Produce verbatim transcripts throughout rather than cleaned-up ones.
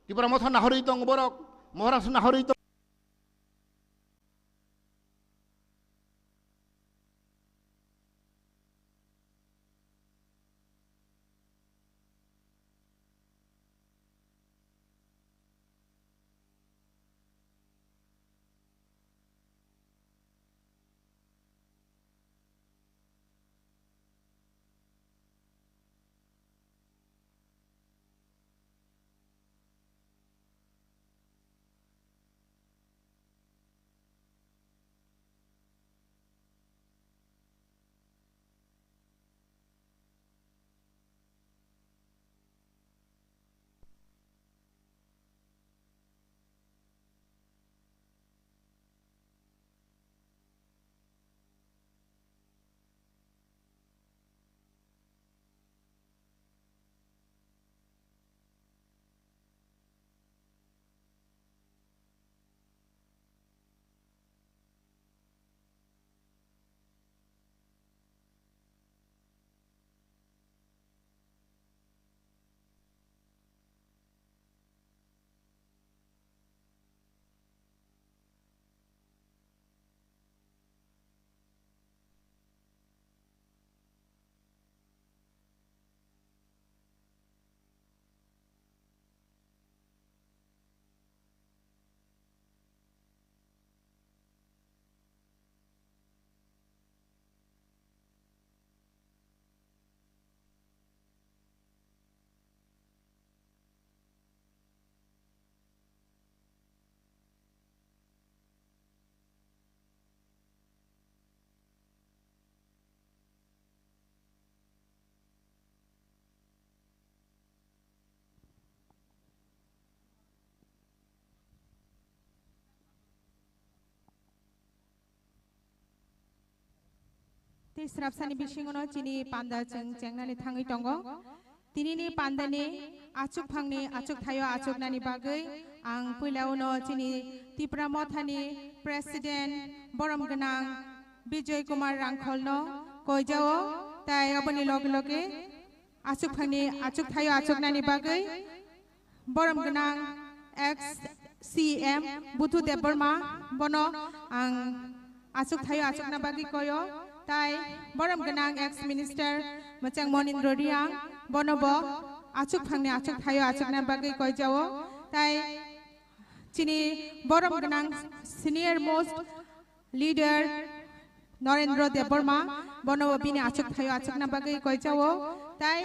Tipra Motha nahorwi tongo borok, Maharashtra nahorwi tongo. Tei srapsani bisingono chini panda chwng chengnani thangwi tongo. Tinini pandani achukphangni achukthaio achuknani bagwi ang puilauno chini Tipra Mothani President borom gwnang Bijoy Kumar Rangkholno koijao, tai oboni loge loge achukphangni achukthaio achuknani bagwi borom gwnang ex C M Budhu Debbarma bono ang achukthaio achukna bagwi koyo, tai borom gwnang ex minister Mwchang Monindra Reang bono bo achukphangni achukthaio achukna bagwi koijao, tai chini borom gwnang senior most leader Narendra Debbarma bono bo bini achukthaio achukna bagwi koijao, tai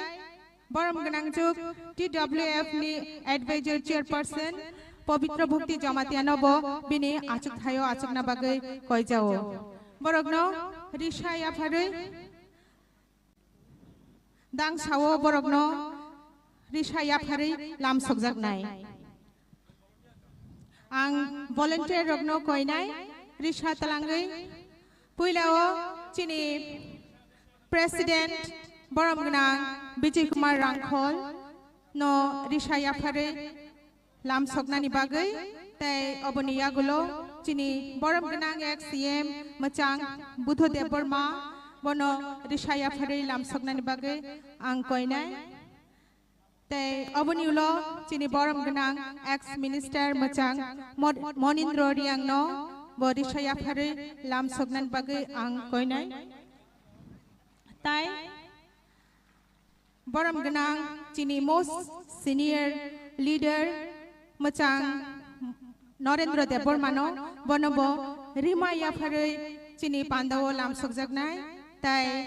borom gwnangjuk T W F ni advisor chairperson Pabitra Bhakti Jamatia no bo bini achukthaio achukna bagwi koijao. Borokno risa yapharwi Dang sao borokno risa yapharwi lam sokjaknai. Ang volunteer rokno koinai risa talangwi puilao chini President borom gwnang Bijay Kumar Rangkhol no risa yapharwi lam soknani bagwi, tei oboni yagulo chini borom gwnang ex C M Mwchang Budho Debbarma bono risa yapharwi lam soknani bagwi ang koinai. Tei oboni ulo chini borom gwnang ex minister Mwchang Mod-, Monindra Reang no bo risa yapharwi lam soknani bagwi ang koinai. Tai borom gwnang chini most senior leader Mwchang Narendra Debbarma no bono bo rima yapharwi chini pandao lam sokjaknai, tai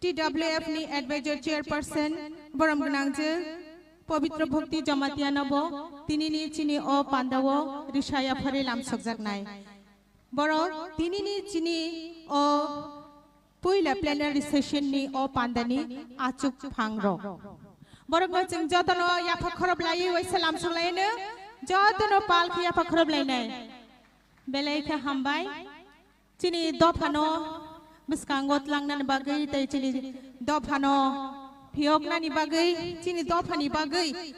T W F ni advisor chairperson borom gwnang je Pabitra Bhakti Jamatia no bo tinini chini o pandao risa yapharwi lam sokjaknai. Borok tinini chini o puila plenary session ni o pandani achuk phangrok. Borokno chwng jotono yapha khorob laiwi waisa lamsok laino, jotono pal khe yapha khorob lainai. Belai khe hambai. Chini dophano bwskango tlangnani bagwi tei chini dophano phiyoknani bagwi, chini dophani bagwi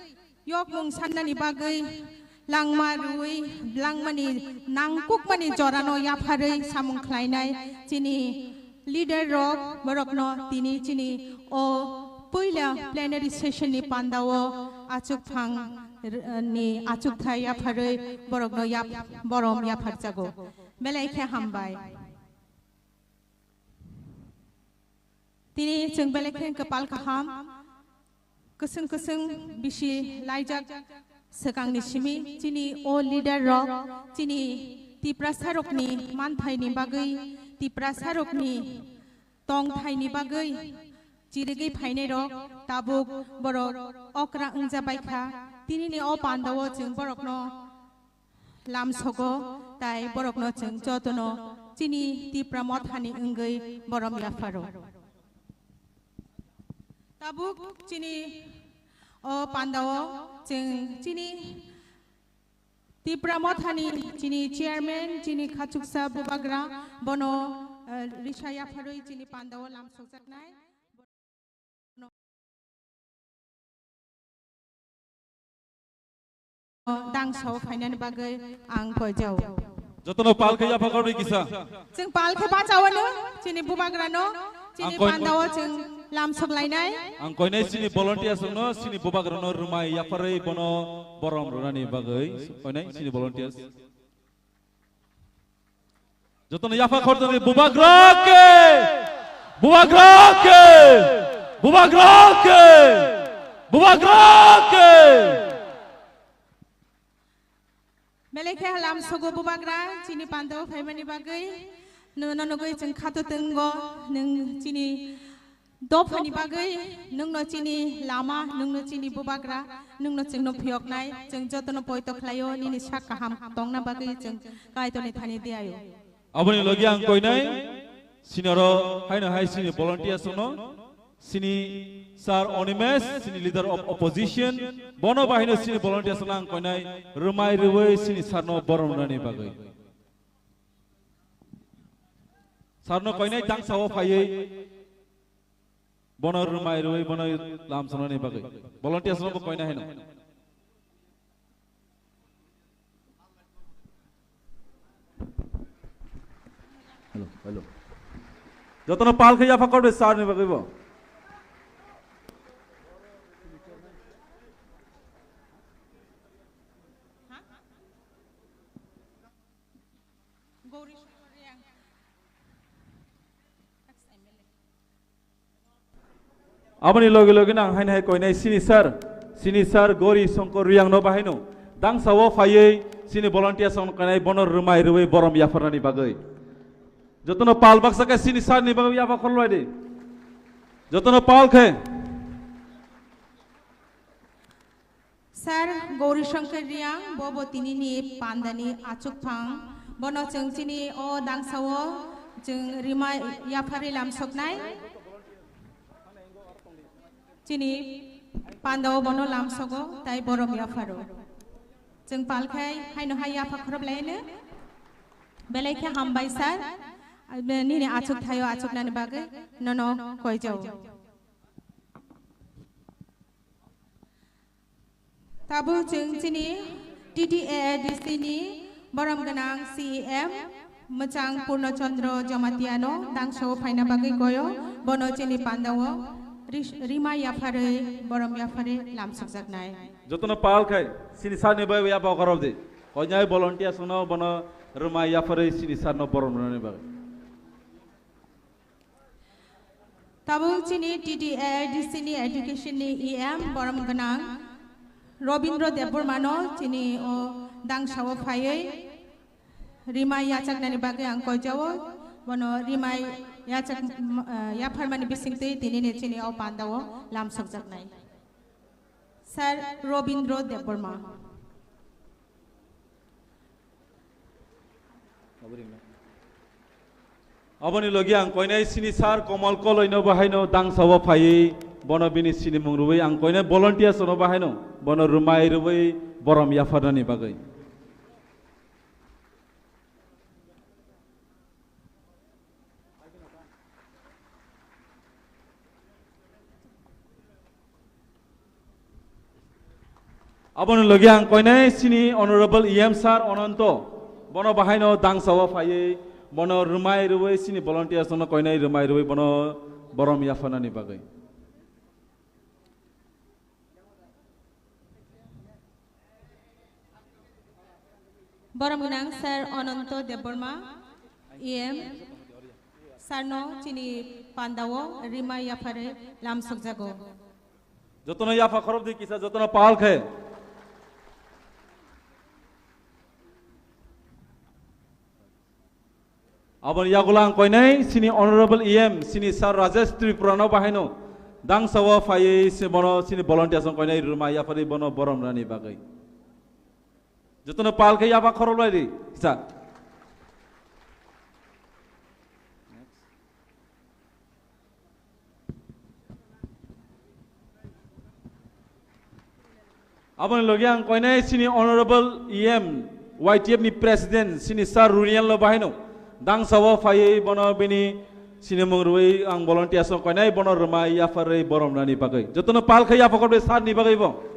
yokmung sannani bagwi langma rwui langmani nangkukmani jorano yapharwi samung khlainai chini leader rok, borokno tini chini o puila plenary session ni pandao achukphang ni achukthai yapharwi borokno yap-, borom yapharjago. Belai khe hambai. Tini chwng belai khe kwpal kaham, kwswng kwswng bisi laijak swkangni simi chini o leader rok, chini Tiprasa rokni manthaini bagwi, Tiprasa rokni tongthaini bagwi chirigwi phainai rok tabuk borok okra wngjabai kha. Tinini o pandao chwng borokno lamsogo, tai borokno chwng jotono chini Tipra mothani wngwi borom yapharo. Tabuk chini o pandao chwng chini Tipra mothani chini chairman, chini khachuksa bubagra, bono, eh, risa yapharwi chini pandao lamsokjaknai. Dangsao phainani bagwi ang koijao. Jotono pal khe yapha khorwi kisa. Chwng pal khe bachawano, chini bubagrano, chini ang koi-, pandao chwng lamsok lainai. Ang koinai chini volunteers no, chini bubagrano rwmai yapharwi bono borom rwnani bagwi. Koinai chini volunteers. Jotono yapha khorjani bubagra khe! Bubagra khe! Bubagra khe! Bubagra khe! Belai khe lamsogo bubagra, chini pandao phaimani bagwi, nwng no nugwi chwng khato tongo, nwng chini dophani bagwi nwngno chini lama, nwngno chini bubagra, nwngno chwngno phiyoknai, chwng jotono poito khlaio, nini sak kaham tongna bagwi chwng Kaitorni thani diaio. Aboni logi ang koinai, sini oro haino hai sini volunteers no, sini Sir Onimesh, sini leader of opposition, bono bahino sini volunteers no ang koinai, rwmai rwui sini sir no borom rwnani bagwi. Sir no koinai dangsao phaiwi. Bono rwmai rwui bono lamsonani bagwi. Volunteers no bo koina haino. Hello, hello. Jotono pal khe yapha korbe sir ni bagwi bo. Aboni logi logi no ang haino hai koinai sini sir, sini sir Gori Songkor Riyang no bahaino dangsao phaiwi sini volunteers rok no koinai bono rwmai rwui borom yapharnani bagwi. Jotono pal baksa khe sini sir ni bagwi yapha khorlai di. Jotono pal khe. Sir Gauri Shankar Riyang, bo bo tinini pandani achukphang, bono chwng chini o dangsao chwng rwmai yapharwi lamsoknai. Chini pandao bono lamsogo, tai borom yapharo. Chwng palkhai haino hai yapha khorob laino. Belai khe hambai sir, nini achuk thaio achuknani bagwi nono koijao. Tabuk chwng chini T T A A D C ni borom gwnang C E M mwchang Purno Chandra Jamatia no dangsao phaina bagwi koyo, bono chini pandao ris-, rima yapharwi borom yapharwi lamsokjaknai. Jotono pal khai chini sir ni bai yapha khorop di. Koinai volunteers no bono rima yapharwi chini sir no borom rwnani bagwi. Tabuk chini T T A D C ni education ni E M borom gwnang Robindra Debbarma no chini o dangsao phaiwi rima yachaknani bagwi ang koijao, bono rima yachak, eh, yapharmani bisingtwi tinini chini o pandao lamsokjaknai. Sir Robindra Debbarma. Aboni logi ang koinai sini sir Komal Koloi no bahaino dangsao phaiwi bono bini sinimung rwui ang koinai volunteers no bahaino bono rwmai rwui borom yapharnani bagwi. Aboni logi ang koinai sini Honorable E M Sir Ononto, bono bahaino dangsao phaiwi, bono rwmai rwui sini volunteers no koinai rwmai rwui bono borom yapharnani bagwi. Borom gwnang Sir Ananto Debbarma, E M, Sir no chini pandao rima yapharwi lam sukjago. Jotono yapha khorop di kisa, jotono pal khe. Aboni yagulang koinai sini Honorable E M, sini Sir Rajesh Tripura no bahaino dangsa o phaiwi se bono sini volunteers no koinai rima yapharwi bono borom rani bagwi. Jotono pal khe yaba khorok lai di, kisa. Aboni logi ang koinai sini Honorable E M, Y T F ni President, sini Sir Runiel no bahaino dangsa o phaiwi bono bini sini mung rwi ang volunteers no koinai bono rwmai yapharwi borom rani bagwi. Jotono pal khe yapha khorok di sir ni bagwi bo.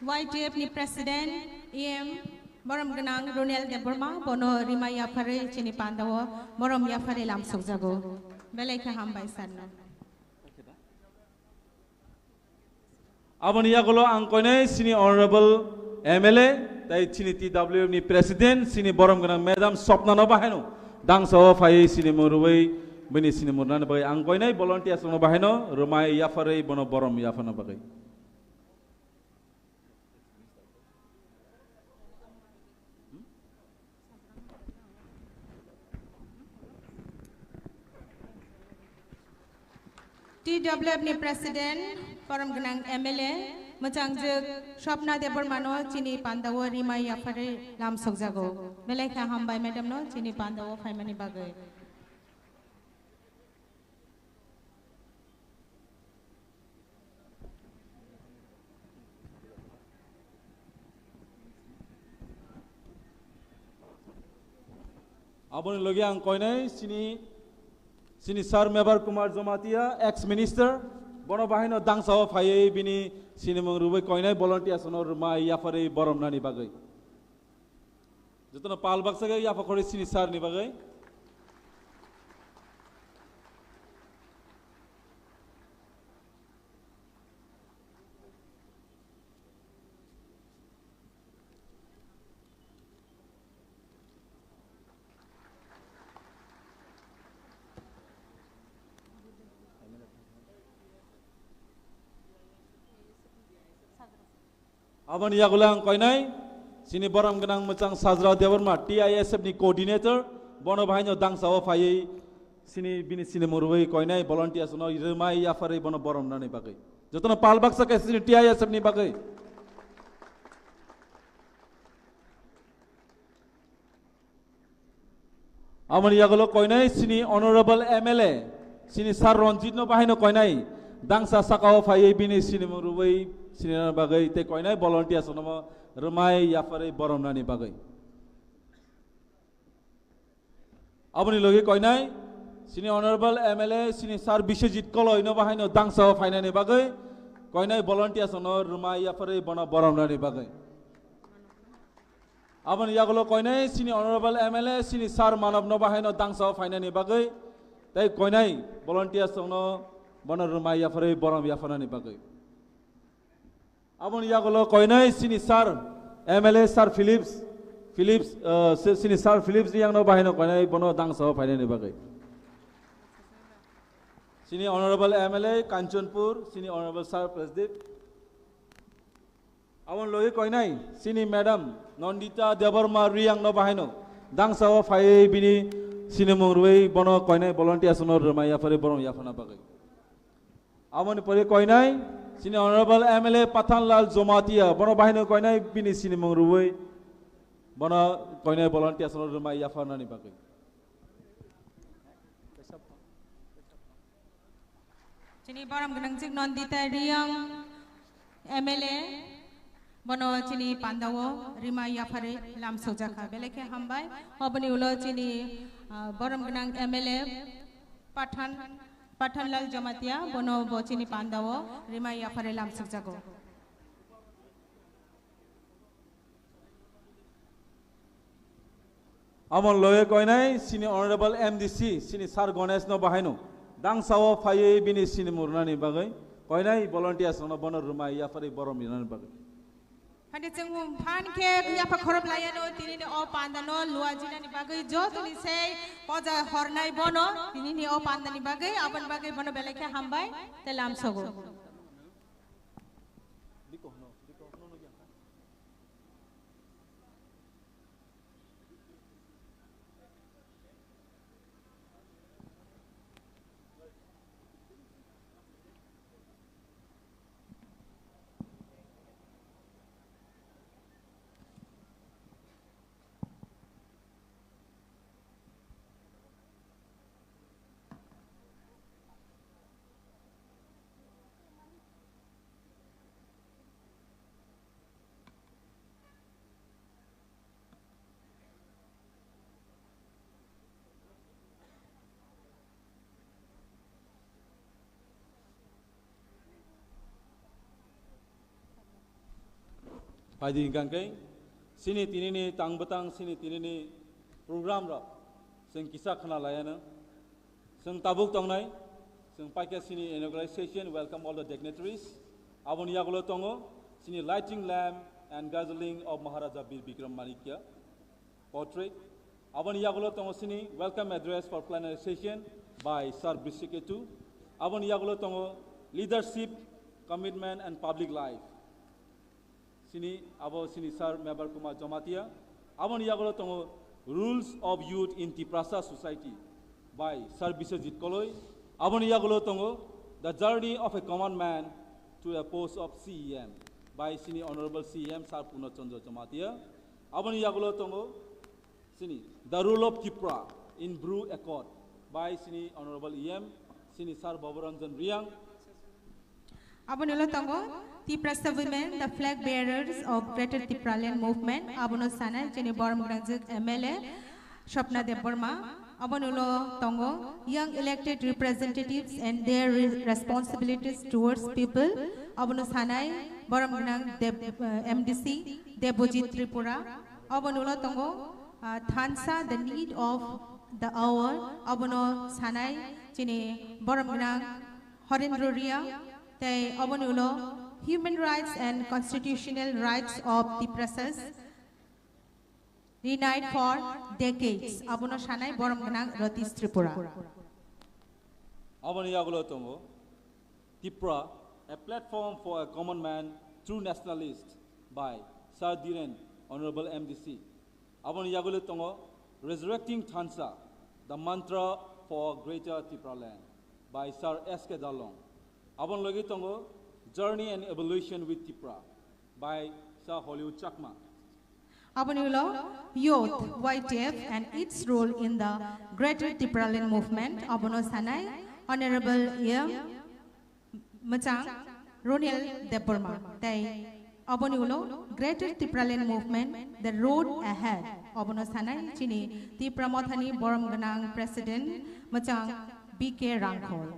Y T F ni President, E M, borom gwnang Runel Debbarma, bono rima yapharwi chini pandao borom yapharwi lam sukjago. Belai khe hambai sir no. Aboni yagulo ang koinai sini Honorable M L A, tai chini T W F ni President, sini borom gwnang Madam Swapna no bahaino dangsa o phaiwi sini mung rwi bini sini mung rwna bagwi ang koinai volunteers no bahaino rwmai yapharwi bono borom yapharna bagwi. T W F ni President, borom gwnang M L A, mwchangjwk Swapna Debbarma no chini pandao rima yapharwi lam sukjago. Belai khe hambai madam no chini pandao phaimani bagwi. Aboni logi ang koinai sini, sini Sir Mebar Kumar Jamatia, ex minister, bono bahaino dangsa o phaiwi bini sini mung rwi koinai volunteers no rwmai yapharwi borom nani bagwi. Jotono pal baksa khe yapha khorwi sini sir ni bagwi. Aboni yagulang koinai sini borom gwnang mwchang Sajra Debbarma, T I S F ni coordinator, bono bahaino dangsa o phaiwi sini bini sini mung rwi koinai volunteers no rwmai yapharwi bono borom nani bagwi. Jotono pal baksa khe sini T I S F ni bagwi. Aboni yagulo koinai sini Honorable M L A, sini Sir Ranjit no bahaino koinai dangsa saka o phaiwi bini sini mung rwi sini rwna bagwi tei koinai volunteers no rwmai yapharwi borom nani bagwi. Aboni logi koinai sini Honorable M L A, sini Sir Biswajit Koloi no bahaino dangsa o phainani bagwi koinai volunteers no rwmai yapharwi bono borom nani bagwi. Aboni yagulo koinai sini Honorable M L A, sini Sir Manav no bahaino dangsa o phainani bagwi tei koinai volunteers no bono rwmai yapharwi borom yapharnani bagwi. Aboni yagulo koinai sini Sir M L A Sir Philips, Philips, uh, si-, sini Sir Philips Riyang no bahaino koinai bono dangsa o phainani bagwi. Sini Honorable M L A Kanchanpur, sini Honorable Sir Prasdeep. Aboni logi koinai sini Madam Nandita Debbarma Riyang no bahaino dangsa o phaiwi bini sini mung rwi bono koinai volunteers no rwmai yapharwi borom yapharna bagwi. Aboni pore koinai sini Honorable M L A Pathanlal Jamatia, bono bahaino koinai bini sini mung rwi bono koinai volunteers no rwmai yapharnani bagwi. Chini borom gwnang chik Nandita Riyang M L A, bono chini pandao rima yapharwi lam sukjakha, belai khe hambai. Oboni ulo chini, ah, borom gwnang M L A Pathan, Pathanlal Jamatia, bono bo chini pandao rima yapharwi lam sukjago. Amon loye koinai sini Honorable M D C, sini Sir Ganesh no bahaino dangsa o phaiwi bini sini mung rwnani bagwi koinai volunteers no bono rwmai yapharwi borom rwnani bagwi. Phani chwng phan khe yapha khorop layano tinini o pandano luajinani bagwi jotoni sei poja hornai bono tinini o pandani bagwi aboni bagwi bono belai khe hambai tei lamsogo. Phaidi hingkha khe, sini tinini tang bwtang, sini tinini program rok chwng kisa khna layano. Chwng tabuk tongnai, chwng paikha sini inauguration, welcome all the dignitaries. Aboni yagulo tongo sini lighting lamp and gathering of Maharaja Bir Bikram Manikya portrait. Aboni yagulo tongo sini welcome address for plenary session by Sir Brishiketu. Aboni yagulo tongo leadership, commitment and public life. Sini abo sini Sir Mebar Kumar Jamatia. Aboni yagulo tongo Rules of Youth in Tiprasa Society by Sir Biswajit Koloi. Aboni yagulo tongo The Journey of a Common Man to a Post of C E M by sini Honorable C E M Sir Purno Chandra Jamatia. Aboni yagulo tongo sini The Role of Tipra in Bru Accord by sini Honorable E M sini Sir Baburanjan Riang. Aboni ulo tongo Tiprasa Women, the flag bearers of Greater Tipraland Movement. Abono sanai chini borom gwnangjwk M L A Swapna Debbarma. Aboni ulo tongo Young Elected Representatives and their re- responsibilities towards people. Abono sanai borom gwnang Deb, eh, M D C Debojit Tripura. Aboni ulo tongo, ah, Thansa, the need of the hour. Abono sanai chini borom gwnang Horendro Riang, tei aboni ulo Human Rights and Constitutional Rights of Tiprasas, Denied for Decades, abono sanai borom gwnang Ratish Tripura. Aboni yagulo tongo Tipra, a platform for a common man, true nationalist by Sir Dhiren, Honorable M D C. Aboni yagulo tongo Resurrecting Thansa, the mantra for Greater Tipraland by Sir S K Darlong. Aboni logi tongo Journey and Evolution with Tipra by Sir Hollywood Chakma. Aboni ulo Youth, Y T F and its role in the Greater Tipraland Movement, abono sanai Honorable M Mwchang Ronil Debbarma, tei aboni ulo Greater Tipraland Movement, The Road Ahead, abono sanai chini Tipra Mothani borom gwnang President Mwchang B K Rangkhol.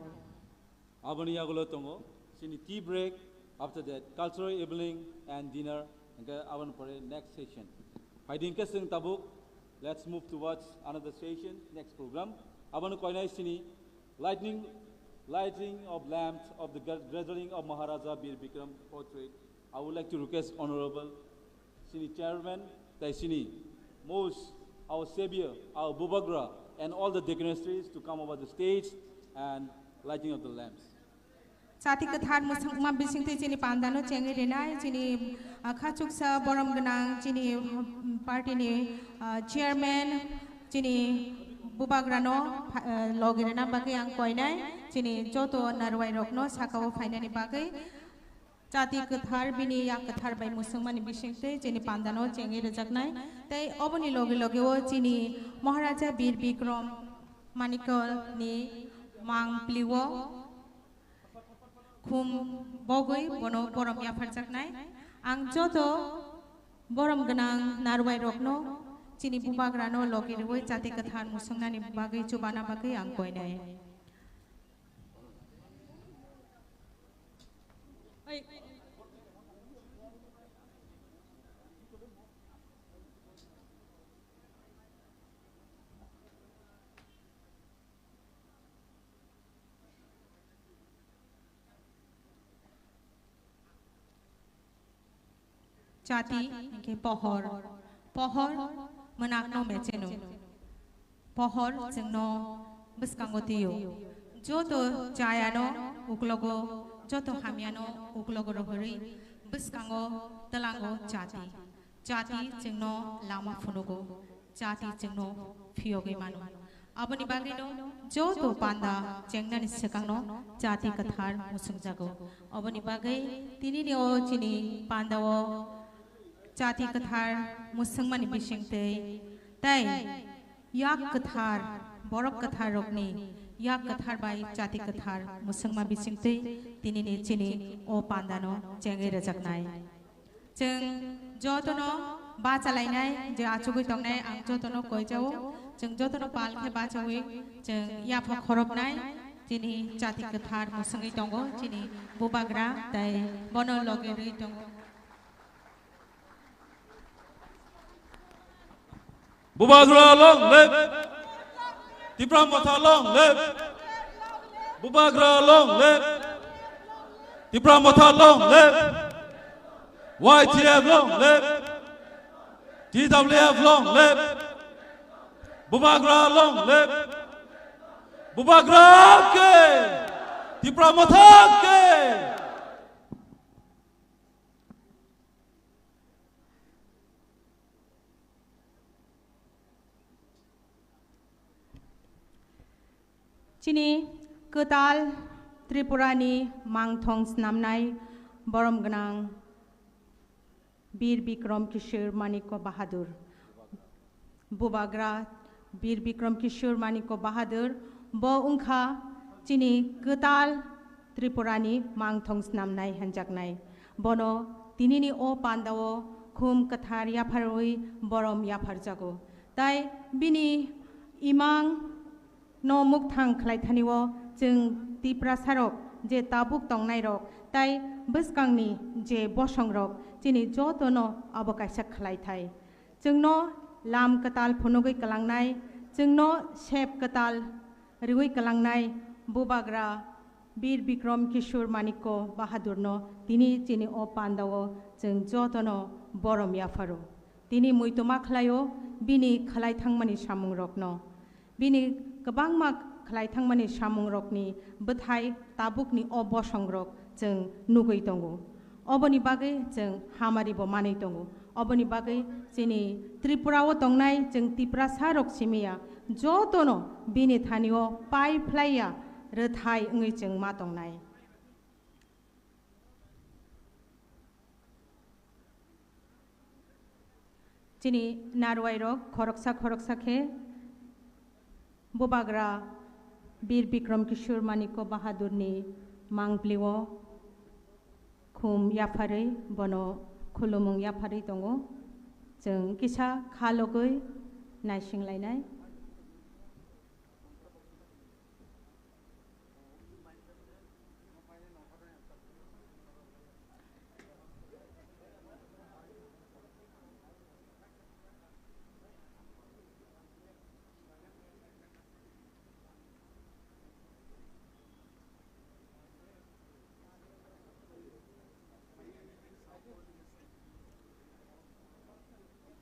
Aboni yagulo tongo chini tea break, after that cultural evening and dinner, hingke aboni pore next session. Phaidi hingke chwng tabuk, let's move towards another session, next program. Aboni koinai chini lightning, lighting of lamps of the gra- gathering of Maharaja Bir Bikram portrait. I would like to request Honorable Sini Chairman, tei sini most our savior, our Bubagra, and all the dignitaries to come over the stage and lighting of the lamps. Chati kwthar mwswkma bisingtwi chini pandano chengwi rinai, chini, ah, khachuksa borom gwnang, chini, mm, party ni, ah, chairman, chini Bubagrano, ah, logi rina bagwi ang koinai, chini joto narwai rokno sakao phainani bagwi. Chati kwthar bini yak kwthar bai mwswngmani bisingtwi chini pandano chengwi rwjaknai. Tei oboni loge loge o chini Maharaja Bir Bikram Manikya ni mang pliwo khum bogwi bono borom yapharjaknai. Ang joto borom gwnang narwai rokno chini bubagrano loge rwui chati kwthar mwswngnani bagwi chubana bagwi ang koinai. Chati hwnkhe pohor, pohor mwnakno mecheno, pohor chwngno bwskango twiyo. Joto chayano uklogo, joto hamyano uklogo rohorwi bwskango twlango chati. Chati chwngno lama phunugo, chati chwngno phiyogwi mano. Aboni bagwino joto panda chengnani swkangno chati kwthar mwswngjago. Aboni bagwi tinini o chini pandao chati kwthar mwswngmani bisingtwi tei yak kwthar, borok kwtharrokni yak kwthar bai chati kwthar mwswngma bisingtwi tinini chini o pandano chengwi rwjaknai. Chwng jotono bachalainai je achugwi tongnai, ang jotono koijao. Chwng jotono pal khe bachawi chwng yapha khoroknai. Chini chati kwthar mwswngwi tongo, chini bubagra tei bono logi rwi tongo. Bubagra long live! Tipra Motha long live! Bubagra long live! Tipra Motha long live! Y T F long live! T W F long live! Bubagra long live! Bubagra ke! Tipra Motha ke! Chini kwtal Tripurani mangthong snamnai borom gwnang Bir Bikrom Kishore Manikya Bahadur. Bubagra Bir Bikrom Kishore Manikya Bahadur, bo wngkha chini kwtal Tripurani mangthong snamnai hwnjaknai. Bono tinini o pandao khum kwthar yapharwi borom yapharjago. Tai bini imang no mukthang khlaithani o chwng Tiprasarok je tabuk tongnairok tai bwskangni je bosongrok chini jotono abo kaisa khlaithai. Chwngno lam kwtal phunugwi kwlangnai, chwngno sep kwtal riwi kwlangnai Bubagra Bir Bikrom Kishore Manikya Bahadurno tini chini o pandao chwng jotono borom yapharo. Tini muitoma khlaio bini khlai thangmani samungrokno. Bini kwbangma khlai thangmani samungrokni bwthai tabukni o bosongrok chwng nugwi tongo. Oboni bagwi chwng hamari bo manwi tongo. Oboni bagwi chini Tripura o tongnai chwng Tiprasa rok simiya jotono bini thani o pai phlaiya rwthai wngwi chwng ma tongnai. Chini narwai rok khoroksa khoroksa khe Bubagra Bir Bikrom Kishore Manikya Bahadurni mangpli o khum yapharwi bono khulumung yapharwi tongo. Chwng kisa kha logwi naising lainai.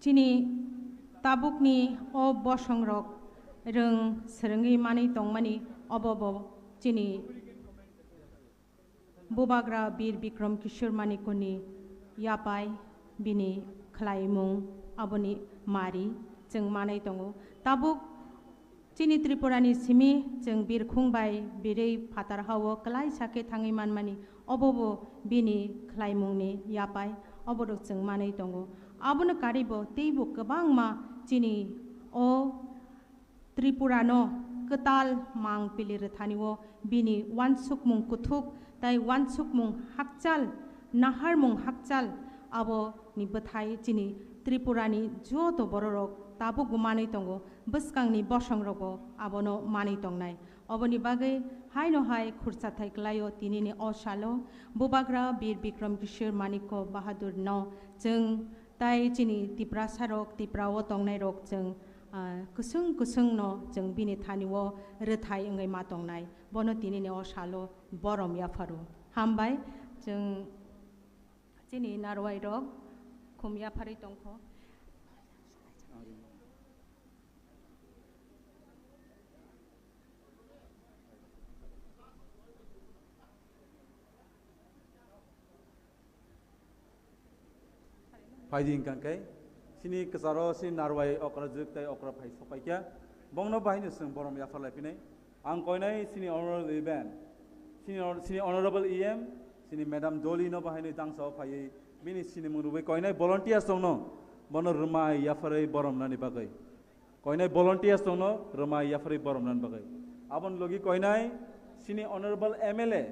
Chini tabukni o bosongrok rwng swrwngwi manwi tongmani obo bo chini Bubagra Bir Bikrom Kishore Manikyani yapai bini khlaimung aboni mari chwng manwi tongo. Tabuk chini Tripurani simi chwng birkhung bai birwi phatar hao kwlaisa khe thangwi manmani obo bo bini khlaimungni yapai obo rok chwng manwi tongo. Abono karwi bo teibo kwbangma chini o Tripurano kwtal mang pili rwthani o bini uansukmung kuthuk tai uansukmung hakchal, naharmung hakchal aboni bwthai chini Tripurani joto bororok tabukbo manwi tongo, bwskangni bosongrokbo abono manwi tongnai. Oboni bagwi haino hai khurchathai kwlaio tinini o salo Bubagra Bir Bikrom Kishore Manikya Bahadur no chwng tai chini Tiprasa rok, Tipra o tongnai rok chwng, ah, kwswng kwswng no chwng bini thani o rwthai wngwi ma tongnai. Bono tinini o salo borom yapharo. Hambai chwng chini narwai rok Khum yapharwi tongkho. Phaidi hwnkha khe, chini kwcharo chini narwai okra jwk tei okra phai sopaikha, bongno bahaino chwng borom yapharlai phinai. Ang koinai chini honorable event, chini hon-, chini honorable E M, chini madam Dolly no bahaino dangsa o phaiwi bini sinimung rwui koinai volunteers rokno bono rwmai yapharwi borom nani bagwi. Koinai volunteers rokno rwmai yapharwi borom nani bagwi. Aboni logi koinai chini honorable M L A,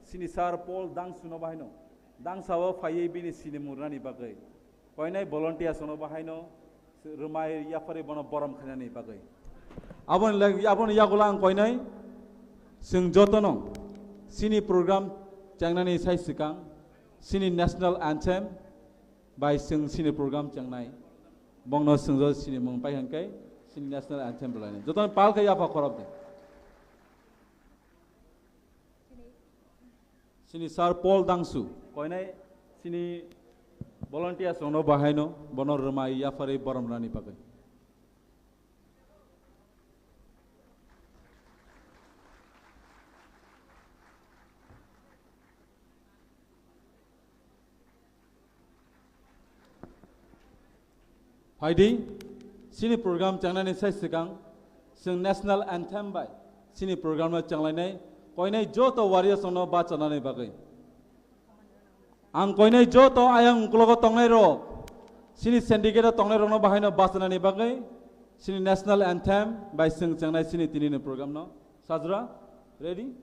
chini sir Paul Dangsu no bahaino dangsa o phaiwi bini sinimung rwnani bagwi. Koinai volunteers rokno bahaino rwmai yapharwi bono borom khainani bagwi. Aboni lag-, aboni yagulo ang koinai chwng jotono chini program chengnani sai swkang chini national anthem bai chwng chini program chengnai bongno chwng jo sinimung pai hwnkhe chini national anthem rwlainai. Jotono pal khe yapha khorok di. Chini sir Paul Dangsu, koinai chini volunteers rokno bahaino bono rwmai yapharwi borom rani bagwi. Phaidi, chini program chengnani sai swkang, chwng national anthem bai chini program no chenglainai, koinai joto warriors rokno bachanani bagwi. Ang koinai joto ayang uklogo tongnai rok, chini syndicate o tongnai rokno bahaino bachanani bagwi, chini national anthem bai chwng chengnai chini tinini program no. Sajra, ready?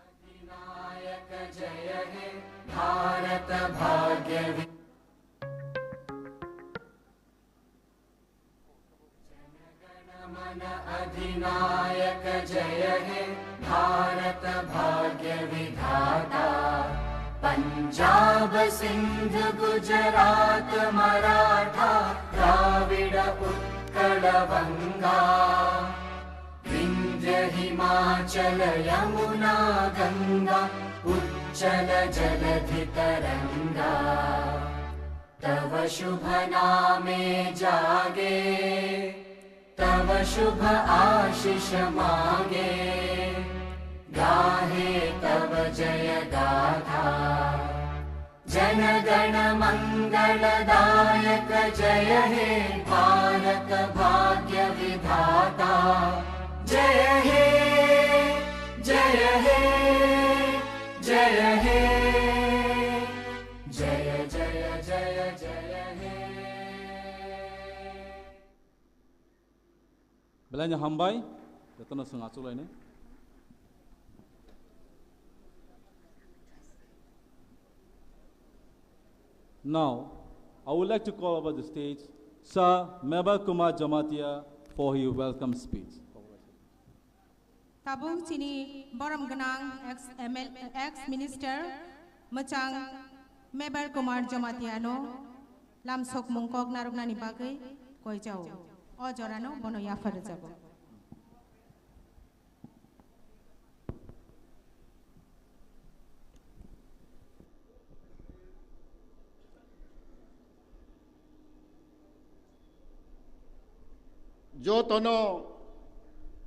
अधिनायक जय हे भारत भाग्य वि-, जन गण मन अधिनायक जय हे भारत भाग्य विधाता। पंजाब सिंध गुजरात मराठा द्राविड़ उत्कल बंगा। विंध्य हिमाचल यमुना गंगा उच्चल जलधि तरंगा। तव शुभ नामे जागे, तव शुभ आशीष मागे, गाहे तव जय गाथा। जन गण मंगल दायक जय हे भारत भाग्य विधाता। जय हे, जय हे, जय हे, जय जय जय जय हे। Belai no hambai, jotono chwng achuk lainai. Now, I would like to call over the stage Sir Mebar Kumar Jamatia for his welcome speech. Tabuk chini borom gwnang ex M L, ex minister mwchang Mebar Kumar Jamatia no lamsokmung kok narwknani bagwi koichao. O jorano bono yaphar rwjago. Jotono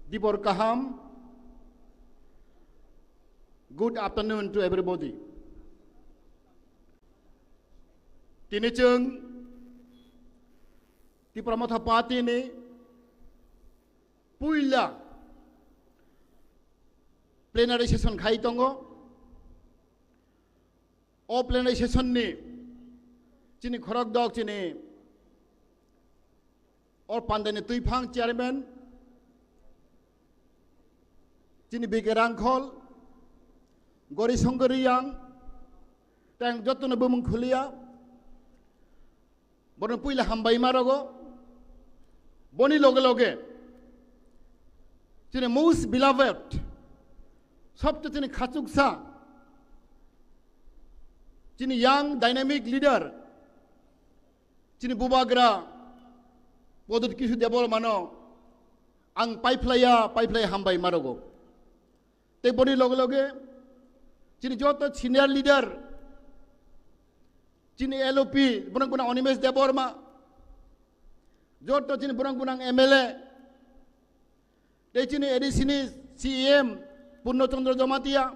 dibor kaham. Good afternoon to everybody. Tini chwng Tipra Motha Party ni puila plenary session khai tongo. O plenary session ni chini khorok dok chini o pandani twiphang chairman chini B K Rangkhol, Gori Songkor Riyang, tei ang jotono bumung khuliya. Bono puila hambai ma rogo. Boni loge loge chini most beloved, sobse chini khachuksa, chini young dynamic leader, chini bubagra Pradyut Kishore Debbarma no ang paiphlaiya, paiphlaiya hambai ma rogo. Tei boni loge loge Chini joto senior leader, chini L O P, borok gwnang Animesh Debbarma, joto chini borok gwnang M L A, tei chini A D C ni C E M Purno Chandra Jamatia,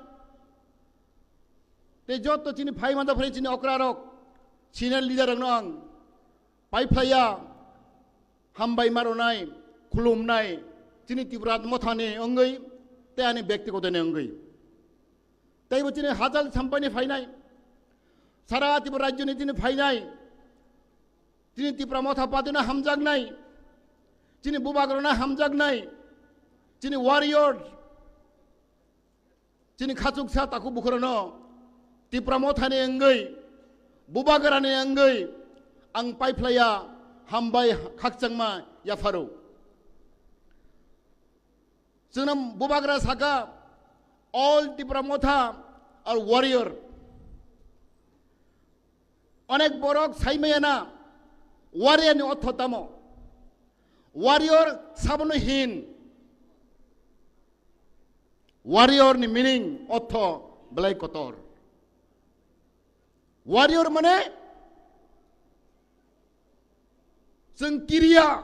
tei joto chini phaimanta phai chini okrarok, senior leader rokno ang paiphlaiya, hambai maronai, khulumnai, chini Tipra mothani wngwi, tei ani bektigotoni wngwi. Teibo chini hajal sampani phainai, sara Tipra rajyoni chini phainai, chini Tipra motha patino hamjaknai, chini bubagrano hamjaknai, chini warrior, chini khachuksa takhuk bukhurano Tipra mothani wngwi, bubagrani wngwi ang paiphlaiya, hambai khakchangma yapharo. Chwngno bubagra saka, all Tipra motha are warrior. Onek borok saimaya na, warrior ni ortho tamo? Warrior sabono hin. Warrior ni meaning ortho belai kotor. Warrior mane chwng kiriya,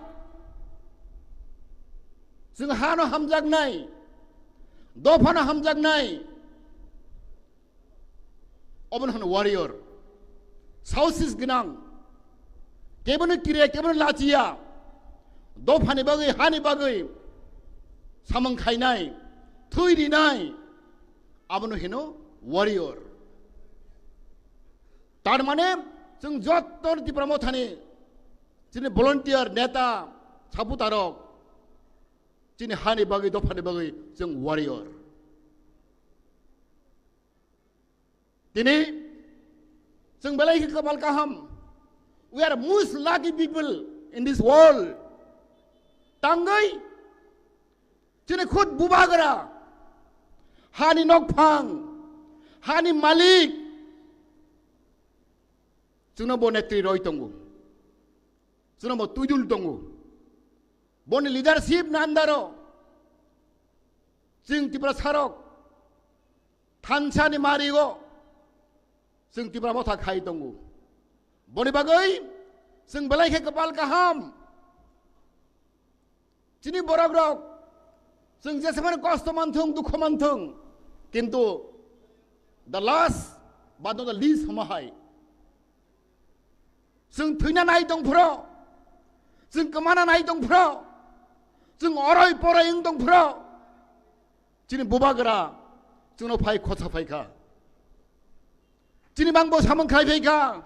chwng hano hamjaknai, dophano hamjaknai, obono hwno warrior. Saosis gwnang, kebono kiriya, kebono lachiya, dophani bagwi, hani bagwi samung khainai, thwi rinai, abono hino warrior. Tar mane chwng jotto Tipra mothani chini volunteer, neta, saputarok, chini hani bagwi, dophani bagwi chwng warrior. Tini chwng belai khe kapal kaham. We are most lucky people in this world. Tangwi chini khud bubagra, hani nokphang, hani malik, chwngno bo netri roi tongo, chwngno bo tuidul tongo. Boni leadership ni under o chwng Tiprasarok thansa ni mari o chwng Tipra motha khai tongo. Boni bagwi chwng belai khe kapal kaham. Chini borok rok chwng jesemani kosto manthung, dukho manthung, kintu the last but not the least homa hai chwng thwina nai tong phro, chwng kwmana nai tong phro, chwng oroi poroi wng tong phro, chini bubagra chwngno phai khosa phai kha, chini bangbo samung khai phai kha.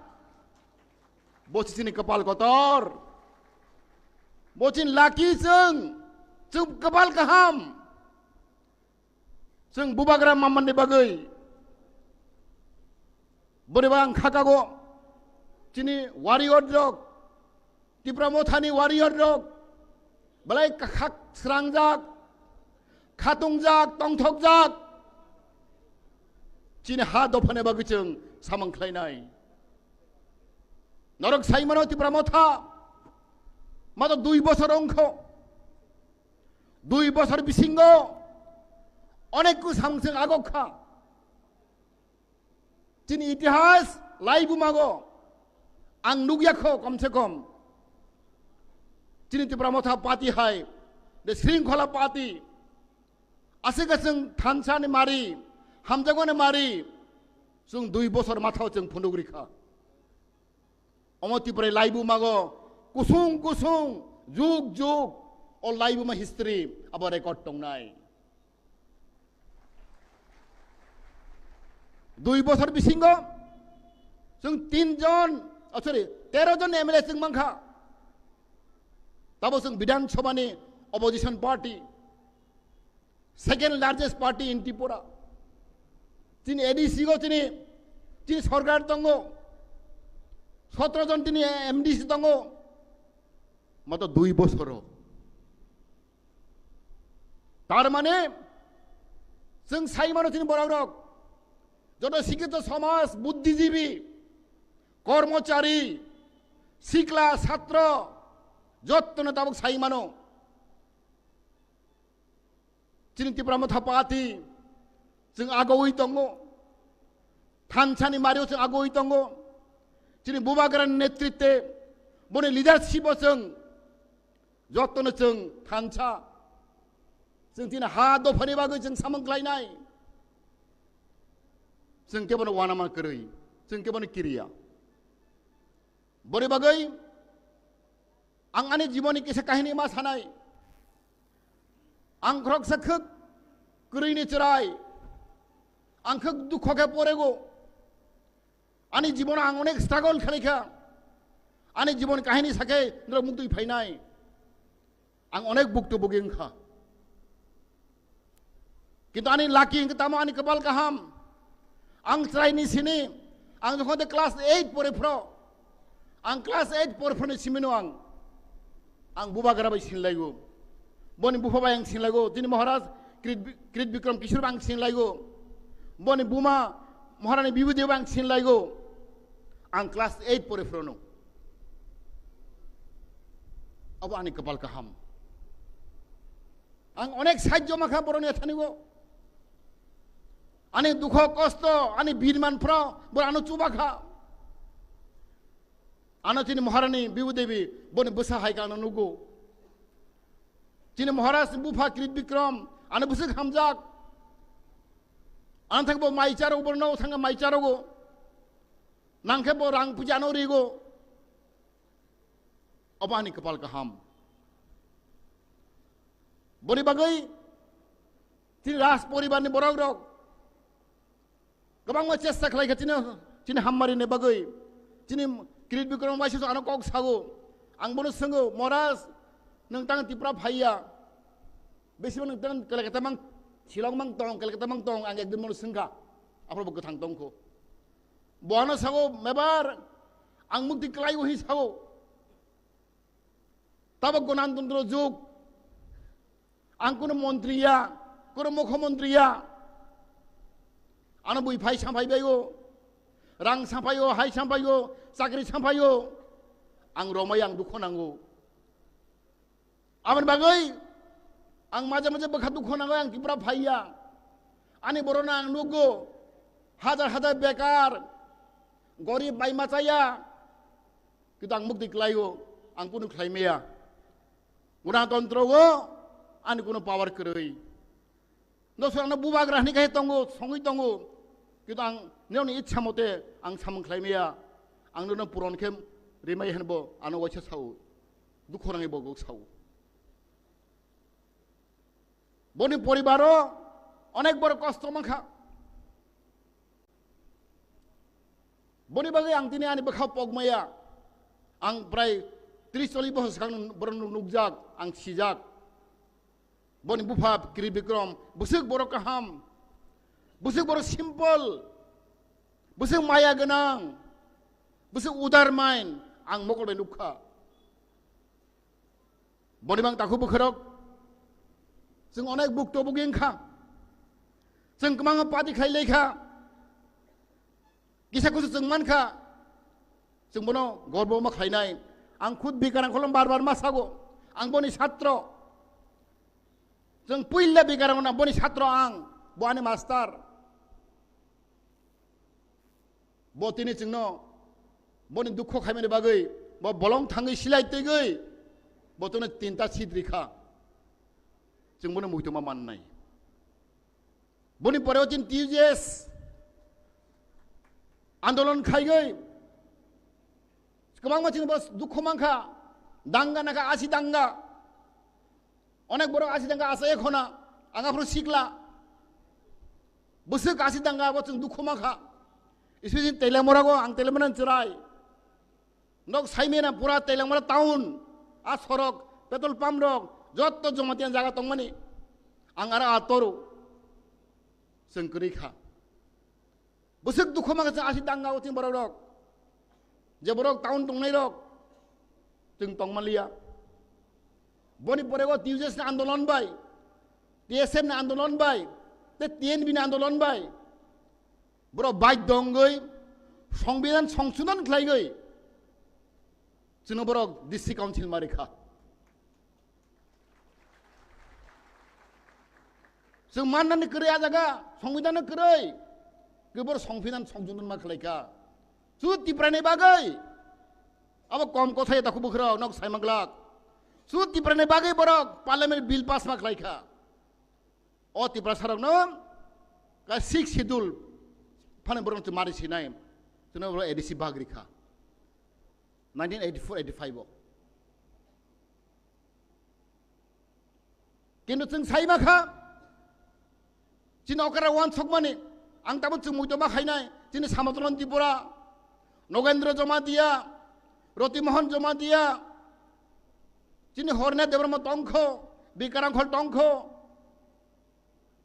Bo si chini kapal kotor, bo chini lucky chwng, chwng kapal kaham. Chwng bubagra mamani bagwi bwrwi bang khakago chini warrior rok, Tipra mothani warrior rok belai khak srangjak, khatungjak, tongthokjak chini ha dophani bagwi chwng samung khlainai. Norok saimano Tipra motha mato dui bosor wngkho. Dui bosor bisingo onek ku samseng agok kha. Chini itihas laibumago ang nukya kho, kom se kom. Chini Tipra motha party hai, the Shringkhola party, aswk aswk thansa ni mari, hamjakmani mari, chwng dui bosor mathao chwng phunuk rikha. Omo Tipra laibumago kusung kusung, jug jug, o laibuma history abo record tongnai. Dui bosor bisingo chwng tin jon, oh, sorry, tero jon M L A chwng mankha. Tabo chwng Bidhan Sabha ni opposition party, second largest party in Tripura. Chini A D C go chini, chini sorkar tongo, sotro jon chini M D C tongo, mato dui bosoro. Tar mane chwng sai mano chini borok rok, joto sikito somaj, buddhijibi, kormochari, sikla, satro, jottono tabuk sai mano. Chini Tipra motha party chwng agowi tongo. Thansa ni mario chwng agoi tongo. Chini bubagra ni netritwe, boni leadership o chwng jotono chwng thansa. Chwng tini ha dophani bagwi chwng samung khlainai. Chwng kebono uanama kwrwi, chwng kebono kiriya. Boni bagwi ang ani jiboni kisa kahini ma sanai. Ang khoroksa khwk kwrwini chwrai. Ang khwk dukho khe porego. Ani jibono ang onek struggle khlaikha. Ani jibon kahini sakhe norok muktwi phainai. Ang onek buktu bugi wngkha. Kintu ani lucky hwnkhe tamo ani kwpal kaham. Ang chwraini sini, ang jokhon de class eight pore phro, ang class eight pore phro ni simino ang, ang bubagra bai sinlaigo. Boni bupha bai ang sinlaigo. Tini Maharaj Krit, Krit Bikram Kishore bai ang sinlaigo. Boni buma Maharani Bibudi bai ang sinlaigo. Ang class eight pore phrono. Abo ani kwpal kaham. Ang onek sahajyo mankha boroni yathanigo. Ani dukho kosto, ani birman phro, bor ano chubakha. Ano chini Maharani Bibu Devi, boni bwsa hai khe ano nugo. Chini Maharaj bupha Krit Bikram, ano bwswk hamjak. Ano thangbo mai charo, borno thangkha mai charogo. Nangkhe bo rang puja ano rigo. Obo ani kwpal kaham. Boni bagwi chini Raj poribarni borokrok kwbangma chesta khlaikha chini, chini hammarini bagwi. Chini Krit Bikram waisa ano kok sago. Ang bono swngo, "Maharaj, nwng tang Tripura phaiya? Besi nwng tang Kolkata mang, Shillong mang tong, Kolkata mang tong?" Ang ekdin bono swngkha. Aphuru bo kwthang tongkho. Bo ano sago, "Mebar, ang mukti kwlaigo," hi sago. Tabok Ganatantro jug. Ang kuno montri ya, kuno mukhyamantri ya. Ano bui phai samphai baigo, rang samphaigo, hai samphaigo, chakri samphaigo. Ang romai ang dukho nango. Aboni bagwi ang maje maje bwkha dukho nango, ang Tripura phaiya. Ani borokno ang nukgo, hajar hajar bekar, gorib bai machaya. Kintu ang mukti kwlaio, ang kunu khlai maya. Ganatantro o ani kunu power kwrwi. Nosor ano bubagra hwnwi khe tongo, songwi tongo. Kintu ang nini ichha mote ang samung khlai maya. Ang nono puron khe rimai hwnbo ano waisa sao. Dukhu rangwi bo sao. Boni poribaro onek borok kosto mankha. Boni bagwi ang tini ani bwkha pokmaya. Ang prai tris chollish bochor swkang borok nuk-, nukjak, ang sijak. Boni bupha Krit Bikram, bwswk borok kaham, bwswk borok simple, bwswk maya gwnang, bwswk udar mind, ang mokol bai nukha. Boni bang takhuk bwkhorok, chwng onek bukto bugi wngkha. Chwng kwbangma party khlai laikha. Kisa kusu chwng mankha. Chwng bono gorbo ma khlainai. Ang khud Bikarang kholom bar bar ma sago. Ang boni satro. Chwng puila Bikarang na boni satro ang. Bo ani master. Bo tini chwngno boni dukho khaimani bagwi, bo bolong thangwi silai twigwi, bo tono tinta seat rikha. Chwng bono muitoma mannai. Boni pore o chini T U J S andolon khaigwi, kwbangma chini bo dukho mankha, danga nakha, asi danga. Onek borok asi danga asai khona, ang aphuru sikla. Bwswk asi danga abo chwng dukhu mankha. Especially Teliamura go, ang Teliamura ni chwrai. Nok saimena pura Teliamura town, a sorok, petrol pump rok, jotto Jamatia jaga tongmani. Ang aro a toru. Chwng kwrwi kha. Bwswk dukhu mankha chwng asi danga o chwng borok rok. Je borok town tongnai rok chwng tongmaliya. Boni pore o T U J S ni andolon bai, T S F ni andolon bai, tei T N V ni andolon bai. Borok baidho wngwi Songbidan songsodon khlaigwi chwngno borok District Council ma rikha. Chwng mannani kwrwi a jaga, Songbidanno kwrwi. Kebor songphinan songjunan ma khlai kha. Su Tiprani bagwi. Abo kom kothai takhuk bwkhwrok nok sai manglak. Su Tiprani bagwi borok parliament bill pass ma khlai kha. O Tiprasarokno ka sixth schedule phani borok mari sinai. Tino borok A D C bagri kha. Nineteen eighty-four eighty-five o. Kintu chwng sai ma kha, chini okra wansokmani, ang tamo chwngmui toma khainai, chini Samatolon Tripura, Nogendra Jamatia, Roti Mohan Jamatia, chini Horne Debbarma tongkho, Bikarang Khol tongkho,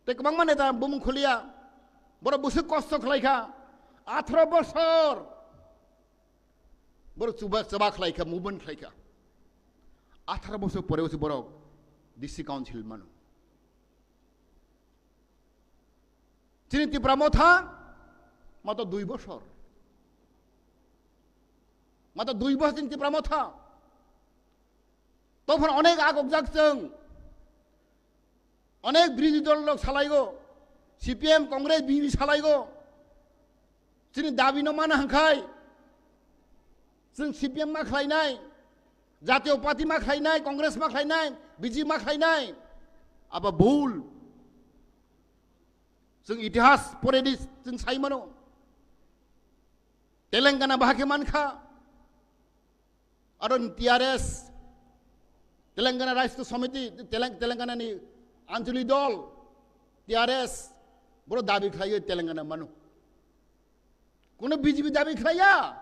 tei kwbangma neta bumung khuliya, borok bwswk kosto khlai kha, atharo bosor. Borok chuba, chuba khlai kha, movement khlai kha. Atharo bosor pore usi borok D C council mano. Chini Tipra Motha, mato dui bosor. Mato dui bosor chini Tipra Motha. Tophano onek agokjak chwng. Onek birodhi dol rok salaigo, C P M, Congress, B J P salaigo. Chini dabi no mana hwnkhe chwng C P M ma khlainai, Jatiyo Party ma khlainai, Congress ma khlainai, B J P ma khlainai. Abo bul. Chwng itihas poredi chwng sai mano. Telangana bahai khe mankha. Aro T R S, Telangana Rashtra Samiti, Telang-, Telangana ni Anchali dol, T R S, boro dabi khlaiyo Telangana mano. Kuno B J P dabi khlaiya,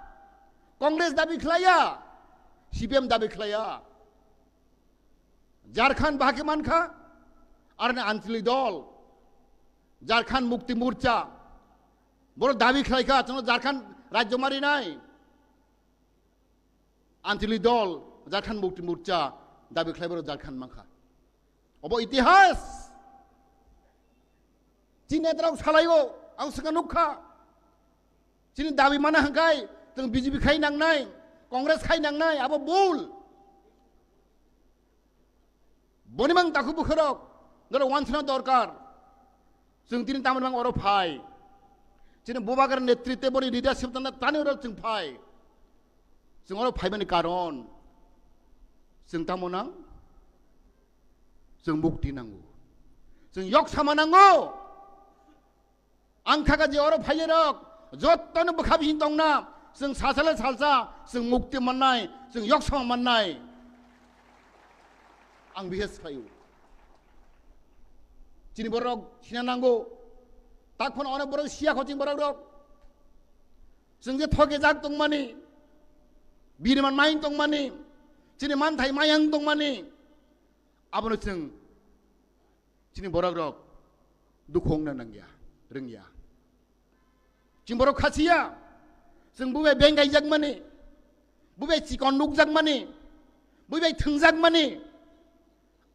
Congress dabi khlaiya, C P M dabi khlaiya. Jharkhand bahai khe mankha, aro ni Anchali dol, Jharkhand Mukti Morcha, boro dabi khlaikha, chwngno Jharkhand rajyo marinai. Anchali dol, Jharkhand Mukti Morcha, dabi khlai borok Jharkhand mankha. Obo itihas. Chini netarok salaigo, ang swkang nukha. Chini dabi mana hwnkhe, chwng B J P khai nangnai, Congress khai nangnai, abo bul. Boni mang takhuk bwkhwrok, norok wansana dorkar. Chwng tini tamoni mang oro phai. Chini Bubagra netritwe boni leadership tangna tani oro chwng phai. Chwng oro phaimani karon. Chwng tamo nang? Chwng mukti nango. Chwng yok sama nango. Ang kha kha je oro phaiyarok, jottoni bwkha bising tongna, chwng sasale salsa, chwng mukti mannai, chwng yoksama mannai. Ang bihes khlaio. Chini borok sina nango. Tak phano onek borok siya kho chini borok rok. Chwng je thoke jak tongmani, biriman main tongmani, chini manthai mayang tongmani, abono chwng Chini borok rok dukhu wngna nangya, rwngya. Chini borok khasiya, chwng bubai beng gaijakmani, bubai chikon nukjakmani, bubai thwngjakmani,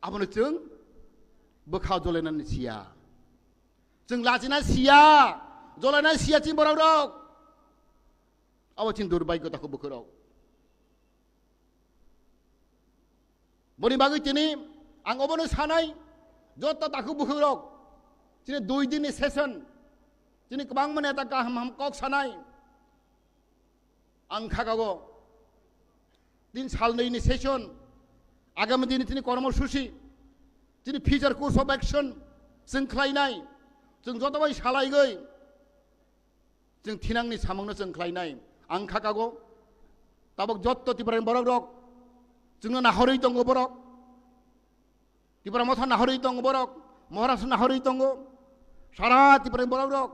abono chwng bwkha jolainani siya. Chwng lachina siya, jolaina siya chini borok rok. Abo chini durbhagyo takhuk bwkhwrok. Boni bagwi tini ang obono sanai, joto takhuk bwkhwrok, chini dui dinni session, chini kwbangma neta kaham ham kok sanai. Ang khakago tin salnwini session, agami dini tini kormosuchi, tini future course of action chwng khlainai, chwng joto bai salaigwi Chwng thinangni samungno chwng khlainai. Ang khakago, tabok jotto Tiprani borok rok, chwngno nahorwi tongo borok. Tipra Motha nahorwi tongo borok, Maharashtra nahorwi tongo. Sara Tiprani borok rok,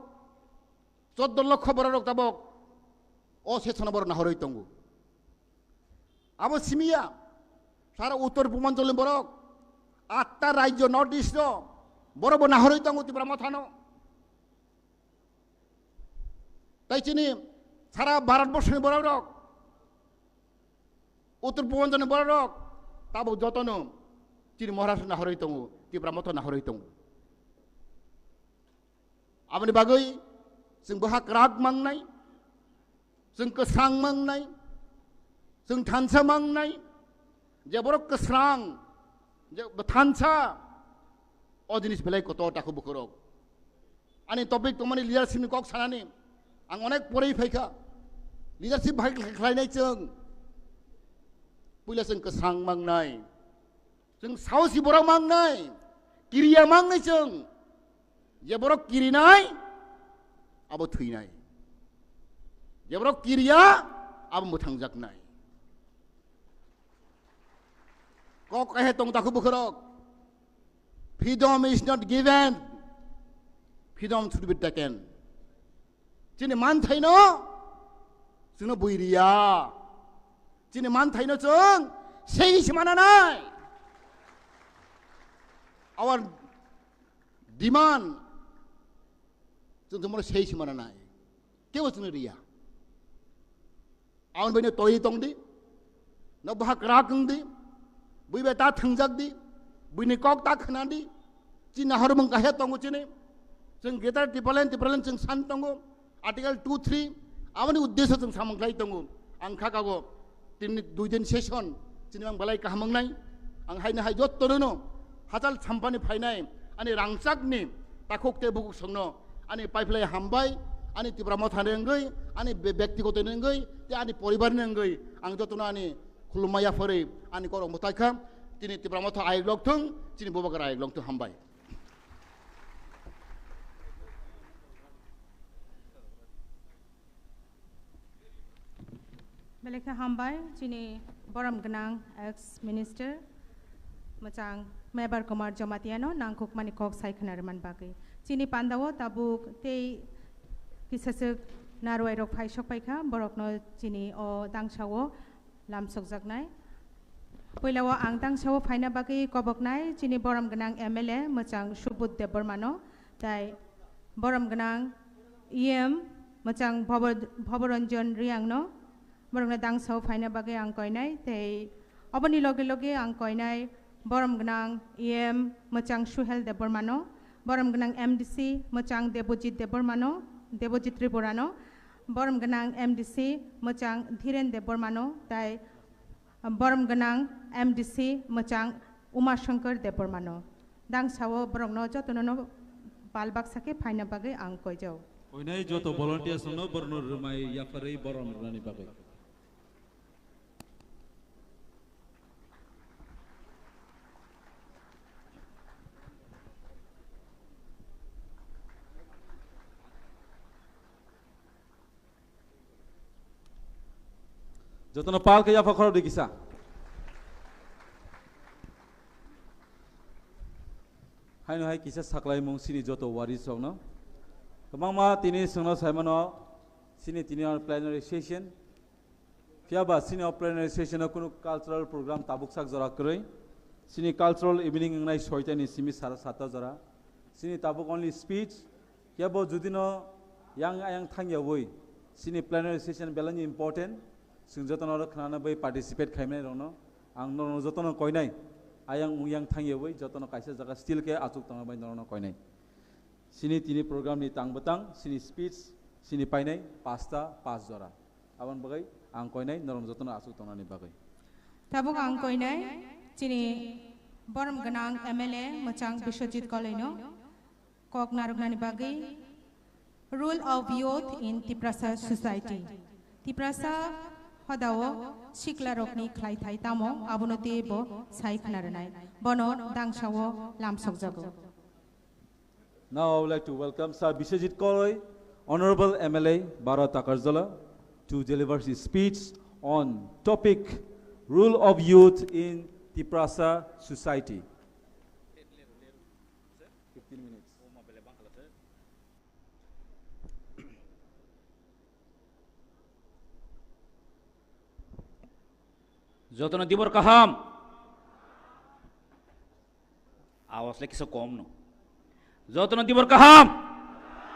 choddo lokho borok rok tabok o session borok nahorwi tongo. Abo simiya, sara Uttor Purbanchal ni borok, atta rajyo North East o, borok bo nahorwi tongo Tipra Mothano. Tai chini sara Bharat Borso ni borok rok, Uttor Purbanchal ni borok rok, tabok jotono chini Maharashtra nahorwi tongo, Tipra Motha nahorwi tongo. Aboni bagwi chwng bwha kwrak mangnai, chwng kwsang mangnai, chwng thansa mangnai, je borok kwsang, je thansa, o jinis belai kotor takhuk bukhurok. Ani topic tongmani leadership ni kok sanani. Ang onek porei phaikha. Leadership bahai khlainai chwng. Puila chwng kwsang mangnai. Chwng saosi borok mangnai. Kiriya mangnai chwng. Je borok kirinai, abo thwinai. Je borok kiriya, abo mwthangjaknai. Kok kahe tong takhu bukhorok. Freedom is not given. Freedom should be taken. Chini manthaino chwngno buiriya. Chini manthaino chwng sei se mananai. Our demand chwng chwngno sei se mananai. Kebo chwngno riya. Aboni baino twi tong di, no baha kwrak wng di, bui bai ta thwngjak di, buini kok ta khna di, chini nahor mung kahe tongo chini. Chwng Greater Tipraland, Tipraland chwng san tongo, Article two three, aboni uddesyo chwng samung khlai tongo. Ang kha kago, tini dui din session, chini ang belai kaham wngnai. Ang haino hai jotto no, hachal sampani phainai, ani rangchakni takhuk tei bukhuk songno, ani paiphlai hambai, ani Tipra Motha ni wngwi, ani be-, bektigoto ni wngwi, tei ani poribar ni wngwi, ang jotono ani khulumma yapharwi, ani korok mwtai kha, chini Tipra Motha ayuk lok thung, chini Bubagra ayuk lok thung, hambai. Belai khe hambai, chini borom gwnang ex minister, mwchang Mebar Kumar Jamatia no nangkukmani kok sai khna rwmani bagwi. Chini pandao tabuk tei kisaswk narwai rok phai sok paikha, borok no chini o dangsa o lamsokjaknai. Puila o ang dangsa o phaina bagwi koboknai chini borom gwnang M L A mwchang Subudh Debbarma no, tai borom gwnang E M mwchang Bhobo-, Bhoboranjan Riang no, borokno dangsa o phaina bagwi ang koinai, tei oboni loge loge ang koinai borom gwnang E M mwchang Suhel Debbarma no, borom gwnang M D C mwchang Debojit Debbarma no, Debojit Tripura no, borom gwnang M D C mwchang Dhiren Debbarma no, tai borom gwnang M D C mwchang Uma Shankar Debbarma no. Dangsa o borokno jotono no pal baksa khe phaina bagwi ang koijao. Koinai joto volunteers no borno rwmai yapharwi borom rwnani bagwi. Jotono pal khe yapha khorok di kisa. Haino hai kisa saklaimung chini joto waris rokno. Kwbangma tini chwngno saimano chini tini o plenary session. Phiya ba chini o plenary session o kunu cultural program tabuk sak jora kwrwi. Chini cultural evening wngnai soita ni simi sara satta jora. Chini tabuk only speech, kebo judino yang ayang thangyawi, chini plenary session belai ni important, chwng jotono oro khnana bai participate khaimani rokno, ang norokno jotono koinai, ayang ung yang thangyawi, jotono kaisa jaga still khe achuk tongna bai norokno koinai. Chini tini program ni tang bwtang, chini speech, chini painai, pasta, pas jora. Aboni bagwi ang koinai norok jotono achuk tongnani bagwi. Tabuk ang koinai chini borom gwnang M L A mwchang Biswajit Koloino kok narwknani bagwi Role of Youth in Tiprasa Society. Tiprasa hodao siklarokni khlaithai tamo abono teibo sai khna rwnai. Bono dangsao lamsokjago. Now I would like to welcome Sir Biswajit Koloi, Honorable M L A, Bara Takarjala, to deliver his speech on topic Role of Youth in Tiprasa Society. Fifteen minutes. Jotono dibor kaham. Awas le kisa kom no. Jotono dibor kaham.